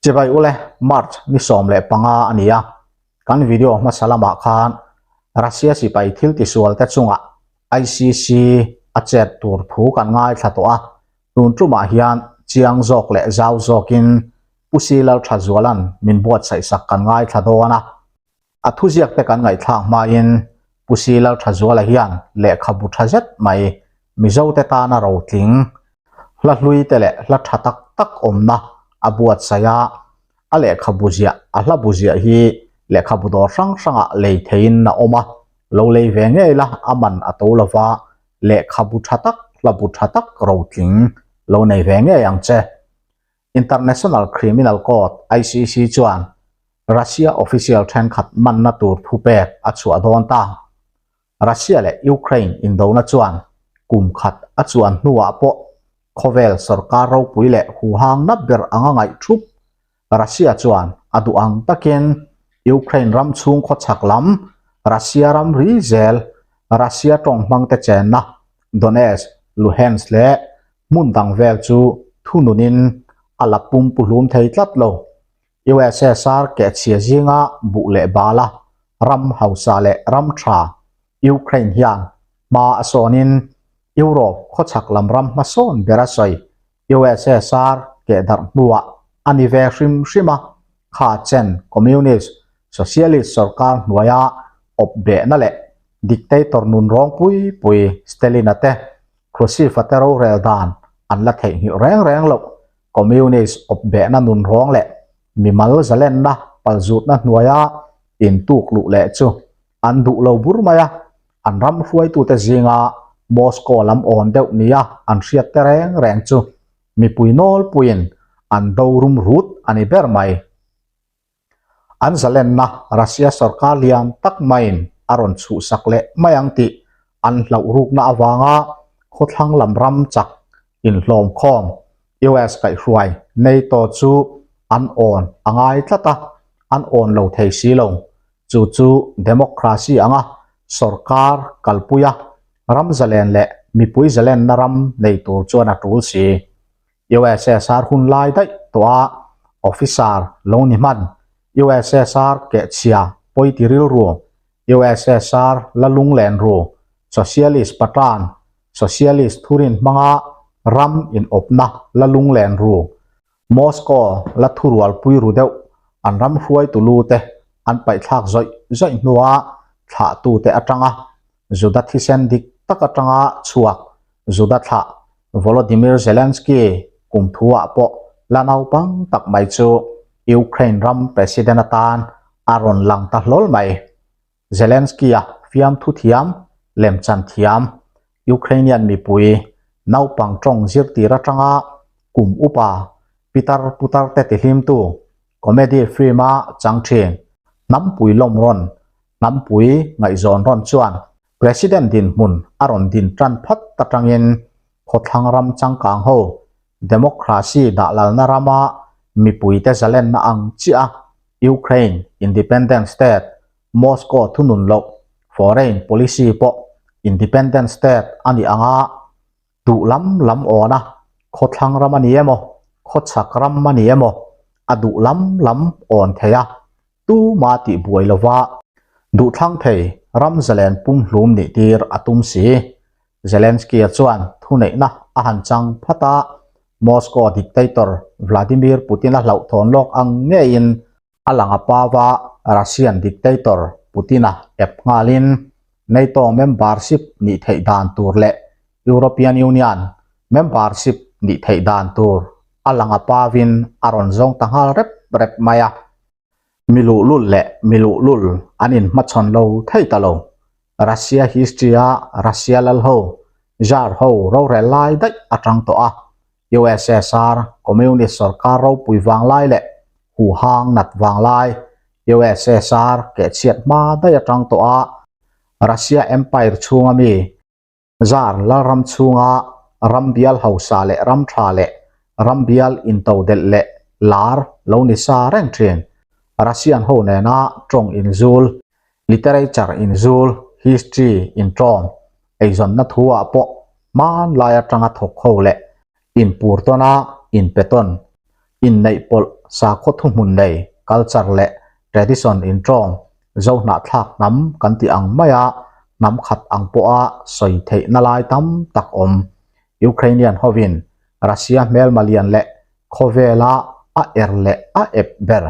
Chibai ule, March ni 15 a ni a, kan video hmasa lamah khan Russia sipai thil tisual te chungah ICC a chet tur thu kan ngaithla tawh a, tun tumah hian chiang zawk leh zau zawkin Pu Si Lalthazuala'n min buatsaihsak kan ngaithla dawn a. A thuziak te kan ngaihthlak hmain Pu Si Lalthazuala hian lehkhabu tha zet mai Mizote tana rotling, hla hlui te leh hla tha tak tak awmna a buatsaih a, a lehkhabu ziah, a hla bu ziah hi lehkhabu dawr hrang hrangah lei theiin a awm a, lo lei ve ngei la a man a to lova, lehkhabu tha tak, hla bu tha tak rotling lo nei ve ngei ang che. International Criminal Court, ICC, chuan Russia official thenkhat manna tur thupek a chhuah dawn ta. Russia leh Ukraine indona chuan kum khat a chuan hnuah pawh khawvel sorkar ropui leh huhang na ber anga ngaih thup Russia chuan a duh ang takin Ukraine ram chhung khawchhak lam Russia ram ri zel Russia tawng hmangte chenna Donetsk, Luhansk leh hmun dang vel chu thununin a la pum puhlum thei tlat lo. USSR kehchhia zinga buh leh bala ram hausa leh ram tha Ukraine hian hma a sawnin Europe khawchhak lam ram hmasawn ber a sawi. USSR kehdarh hnuah a ni ve hrim hrim a, kha chen Communist, Socialist sorkar hnuaia awp behna leh dictator nun rawng pui pui Stalin-a te Khrushchev-a te rorel dan an la theihnghilh reng reng loh. Communist awp behna nun rawng leh mimal zalenna palzutna hnuaia intuk luh leh chu an duh lo bur mai a, an ram hruaitute zinga Moscow lam awn deuh nia an hriat te reng reng chu mipui nawlpuiin an do rum rut a ni ber mai. An zalenna Russia sorkar lian tak maiin a rawn chhuhsak leh mai ang tih an hlauh rukna avanga khawthlang lam ram chak inhlawmkhawm US kaihhruai NATO chu an awn a ngai tlat a, an awn lo thei si lo. Chu chu democracy anga sorkar kalpuia ram zalen leh mipui zalenna ram nei tur chuan a tul si. USSR hun lai daih tawh a officer lo ni hman, USSR kehchhia pawiti rilru, USSR la lunglen ru, socialist patan, socialist thurin hmanga ram inawpna la lunglen ru, Moscow la thurualpui ru deuh an ram hruaitu lu te an paihthlak zawih zawih hnua thlahtute atanga Juda thisen dik tak atanga chhuak Juda thlah Volodymyr Zelensky kum thuah pawh la naupang tak mai chu Ukraine ram president atan a rawn lang ta hlawl mai. Zelensky-a fiamthu thiam, lemchan thiam, Ukrainian mipui naupang tawng zirtir atanga kum upa pitar putar te tihlimtu comedy film-a chang thin hnampui lawm rawn, hnampui ngaihzawn rawn chuan President dinhmun a rawn din tan phat atangin khawthlang ram changkang ho democracy dahlalna rama mipuite zalenna ang chiah a Ukraine independent state Moscow thunun loh foreign policy pawh independent state a nih anga duh lam lam awn a, khawthlang ram a ni emaw, khawchhak ram a ni emaw a duh lam lam awn thei a, tuma tih buai lova duhthlang thei ram zalen pumhlum nih tir a tum si. Zelensky-a chuan thuneihna a han chang phat a, Moscow dictator Vladimir Putin-a hlauhthawn lawk ang ngeiin a lang a pava Russian dictator Putin-a ep nghalin NATO membership nih theih dan tur leh European Union membership nih theih dan tur a lang a pavin a rawn zawng ta nghal rep rep mai a. Mi luhlul leh mi luhlul an inhmachhawn lo thei ta lo. Russia history-a Russia lal ho, Tsar ho rorel lai daih atang tawh a, USSR Communist sorkar ropui vang lai leh huhang nat vang lai, USSR kehchhiat hma daih atang tawh a, Russia Empire chhunga mi, Tsar lalram chhunga ram bial hausa leh ram tha leh ram bial intodelh leh lar lo ni sa reng thin. Russian ho nena tawng inzul, literature inzul, history intawm, eizawnna thu ah pawh hmanlai atanga thawk ho leh inpur tawna inpe tawn. Inneih pawlh sakhaw thuhmun nei, culture leh tradition inṭawng, Zohnahthlak hnam kan tih ang maia hnam khat ang pawha sawi theihna lai tam tak awm. Ukrainian hovin Russia hmelma lian leh khawvela a er leh a ep ber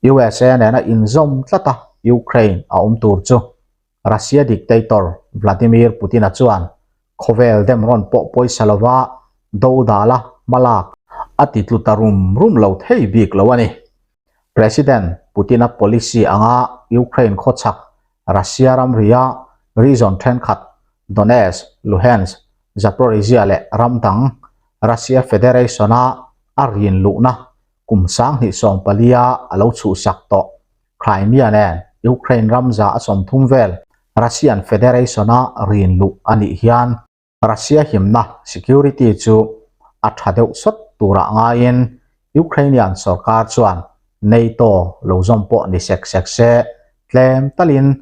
USA nena inzawm tlata Ukraine a awm tur chu Russia dictator Vladimir Putin-a chuan khawvel dem rawn pawh pawisa lova dodala hmalak a ti tlu ta rum rum lo thei bik lo a ni. President Putin-a policy anga Ukraine khawchhak Russia ramria region thenkhat Donetsk, Luhansk, Zaporizhzhia leh ram dang Russia Federation-a a rin luhna kum 2014-a a lo chhuhsak tawh Crimea nen Ukraine ram 130 vel Russian Federation-a rin luh a nih hian Russia himna, security, chu a tha deuh sawt turah ngaiin Ukrainian sorkar chuan NATO lo zawm pawh ni sek sek se tlem talin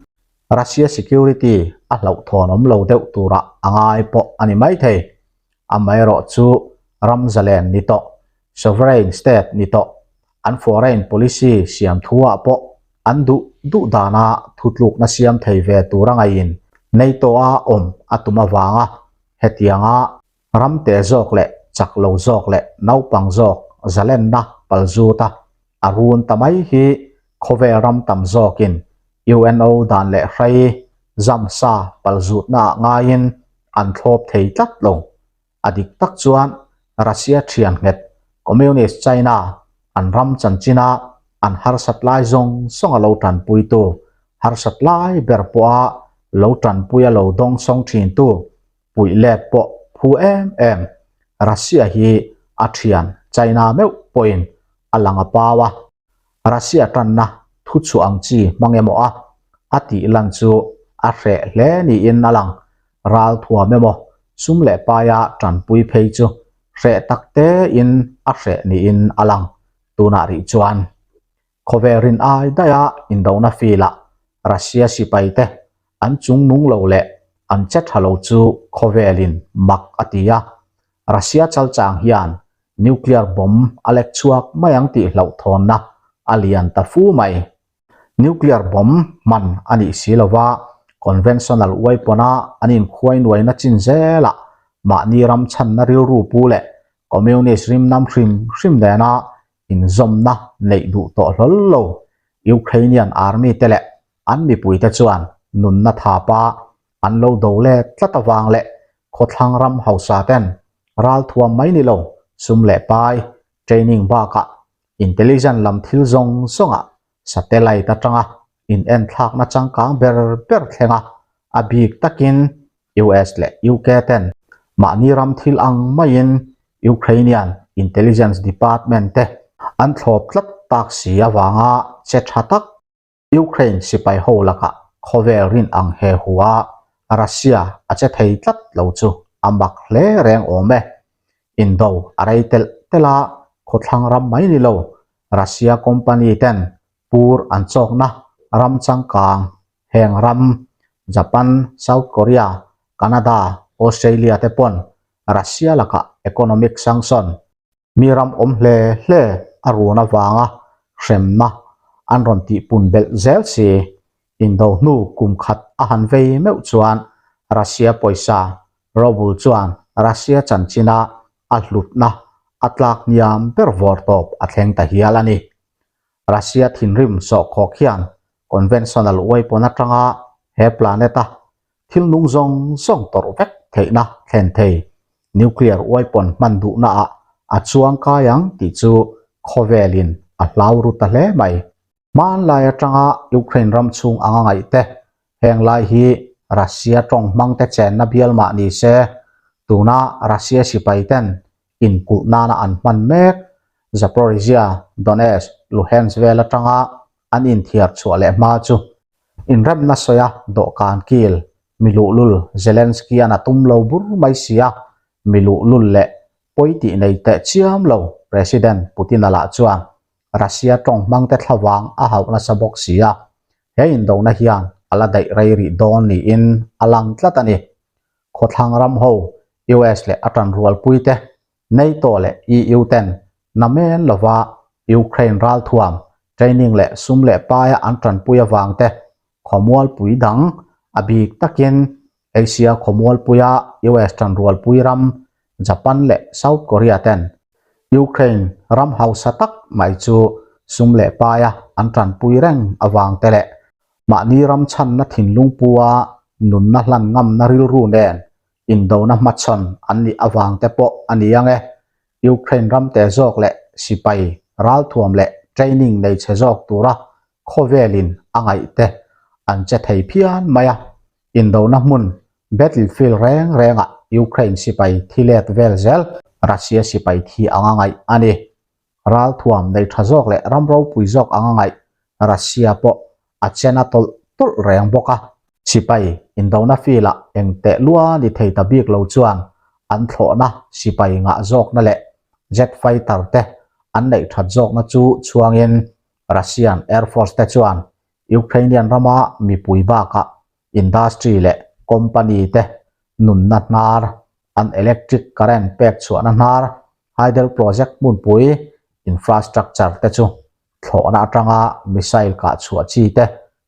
Russia security a hlauhthawn awm lo deuh turah a ngai pawh a ni maithei. Amaherawh chu ram zalen ni tawh, sovereign state ni tawh, an foreign policy siam thuah pawh an duh duh dana thutlukna siam thei ve tura ngaiin NATO-a awm a tum avanga hetianga ram te zawk leh chak lo zawk leh naupang zawk zalenna palzuta a run ta mai hi khawvel ram tam zawkin UNO dan leh hrei zamsa palzutnaah ngaiin an thlawp thei tlat lo. A dik tak chuan Russia thian nghet Communist China an ram chanchina an harsat lai zawng zawng a lo tanpuitu, harsat lai ber pawha lo tanpuia lo dawngsawng thintu puih let pawh phu em em Russia hi a thian China meuh pawhin a lang a pau a. Russia tanna thu chhuah ang chi hmang emaw a a tih lan chu a hreh hle niin a lang. Ral thuam emaw sum leh paia tanpui phei chu hreh tak tein a hreh niin a lang tunah rih chuan. Khawvel rin ai daiha indona filah Russia sipaite an chung nung lo leh an che tha lo chu khawvelin mak a ti a. Russia chalchang hian nuclear bomb a lek chhuak mai ang tih hlauhthawnna a lian ta fu mai. Nuclear bomb hman a nih si lova conventional weapon-a an inkhuai nuaina chin zelah mahni ram chhanna rilru pu leh communist rimnam hrim hrim nena inzawmna neih duh tawh hlawl lo Ukrainian army te leh an mipuite chuan nunna thapa an lo do let tlat avang leh khawthlang ram hausa ten ralthuam mai ni lo sum leh pai training bakah intelligence lam thil zawng zawngah satellite atanga inenthlakna changkang ber ber thlenga a bik takin US leh UK ten mahni ram thil ang maiin Ukrainian intelligence department te an thlawp tlat tak si avanga che tha tak Ukraine sipai ho lakah khawvel rin ang he hu a Russia a che thei tlat lo chu a mak hle reng awm e. Indo a rei telh telh a, khawthlang ram mai ni lo Russia company ten pur an chawkna ram changkang heng ram Japan, South Korea, Canada, Australia te pawn Russia lakah economic sanction Mi ram awm hle hle a run avanga hremna an rawn tihpun belh zel si. Indo hnu kum khat a han vei meuh chuan Russia pawisa Ruble chuan Russia chanchina a hlutna a tlak hniam ber vawr tawp a thleng ta hial a ni. Russia thinrim sawhkhawk hian conventional weapon atanga he planet-a Thil nung zawng zawng tawrh vek theihna thlen thei nuclear weapon hman duhnaah a chuang kai ang tih chu khawvelin a hlau ru ta hle mai. Hmanlai atanga Ukraine ram chhung anga ngaih te, heng lai hi Russia tawng hmangte chenna bial mah ni se, tuna Russia sipai ten inkulh nana an hman mek Zaporizhzhia, Donetsk, Luhansk vel atanga an inthiar chhuah leh hma chu Inremna sawi a dawhkan kil mi luhlul Zelensky-a'n a tum lo bur mai si a, mi luhlul leh pawi tih nei teh chiam lo President Putin-a lah chuan Russia tawng hmangte thlavang a hauh nasa bawk si a, he indona hian a la daih rei rih dawn niin a lang tlat a ni. Khawthlang ram ho US leh a tanrualpuite NATO leh EU ten. Namen lova Ukraine ralthuam training leh sum leh paia an tanpui avang te khawmualpui dang a bik takin Asia khawmualpuia US tanrualpui ram Japan leh South Korea ten Ukraine ram hausa tak mai chu sum leh paia an tanpui reng avang te leh mahni ram chhanna thinlung pua nunna hlan ngamna rilru nen indona hmachhawn an nih avang te pawh a ni ang e. Ukraine ram te zawk leh sipai ralthuam leh training nei chhe zawk tura khawvelin a ngaih te an che thei phian mai a. Indona hmun battlefield reng rengah Ukraine sipai thi let vel zel Russia sipai thi anga ngaih a ni. Ralthuam nei tha zawk leh ram ropui zawk anga ngaih Russia pawh a chen a tawlh tawlh reng bawk a. Sipai indona field-ah eng teh lua ni thei ta bik lo chuan an thlawhna sipai ngah zawkna leh jet fighter te an neih that zawkna chu chhuangin Russian Air Force te chuan Ukrainian rama mipui bakah industry leh company te nunna hnar, an electric current pek chhuahna hnar, hydel project hmunpui infrastructure te chu thlawhna atanga missile kah chhuah chi te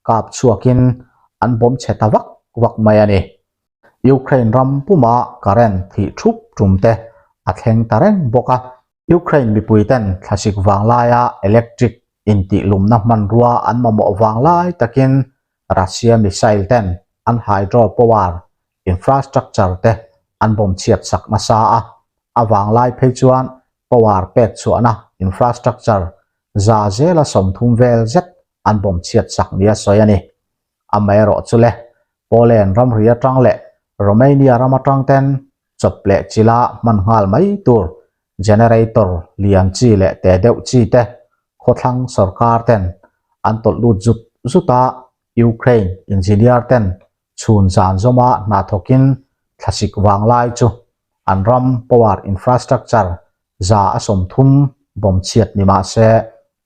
kap chhuakin an bawm chhe ta vak vak mai a ni. Ukraine ram puma current thih thup tum te a thleng ta reng bawk a. Ukraine mipui ten thlasik vang laia electric intihlumna hmanrua an mamawh vang lai takin Russia missile ten an hydro power infrastructure te an bawm chhiat sak nasa a, a vanglai phei chuan power pek chhuahna infrastructure za zela 30 vel zet an bawm chhiat sak nia sawi a ni. Amaherawh chu le, Poland ramri atang leh Romania ram atang ten chawp leh chila hman nghal mai tur generator lian chi leh te deuh chi te khawthlang sorkar ten an tawlh lut zut zut a, Ukraine engineer ten chhun zan zawma hna thawkin thlasik vanglai chu an ram power infrastructure 130 bawm chhiat ni mah se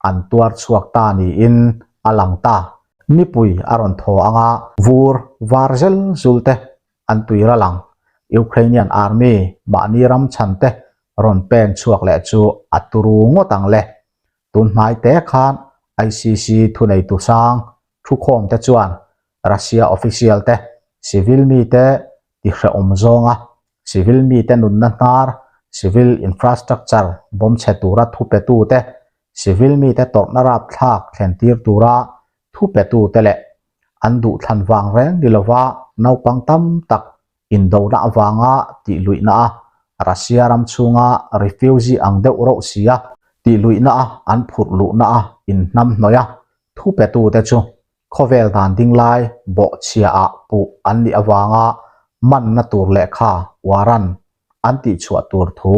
an tuar chhuak ta niin a lang ta. Nipui a rawn thaw anga vur var zel zul te an tui ral ang. Ukrainian army mahni ram chhan te rawn pen chhuak leh chu a turu ngawt ang le. Tun hnai te khan ICC thuneitu sang thukhawm te chuan Russia official te civil mi te tihrehawm zawnga civil mite nunna hnar, civil infrastructure bawm chhe tura thu petu te, civil mite tawrhna rapthlak thlentir tura thu petu te leh an duhthlan vang reng ni lova naupang tam tak indona avanga tihluihna a Russia ram chhunga refugee ang deuh reuh sia tihluihna a an phurh luhna a inhnamhnawih a thu petu te chu Khawvel dan ding lai bawhchhia ah puh an nih avanga manna tur lehkha warrant an tihchhuah tur thu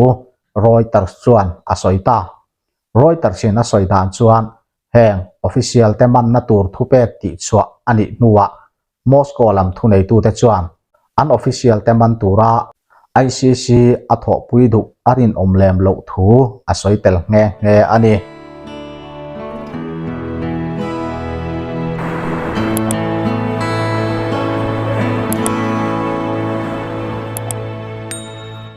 Reuters chuan a sawi ta. Reuters in a sawi dan chuan heng official te manna tur thupek tihchhuah a nih hnuah Moscow lam thuneitute chuan an official te man tura ICC a thawhpui duh a rinawm lem loh thu a sawi tel nghe nghe a ni.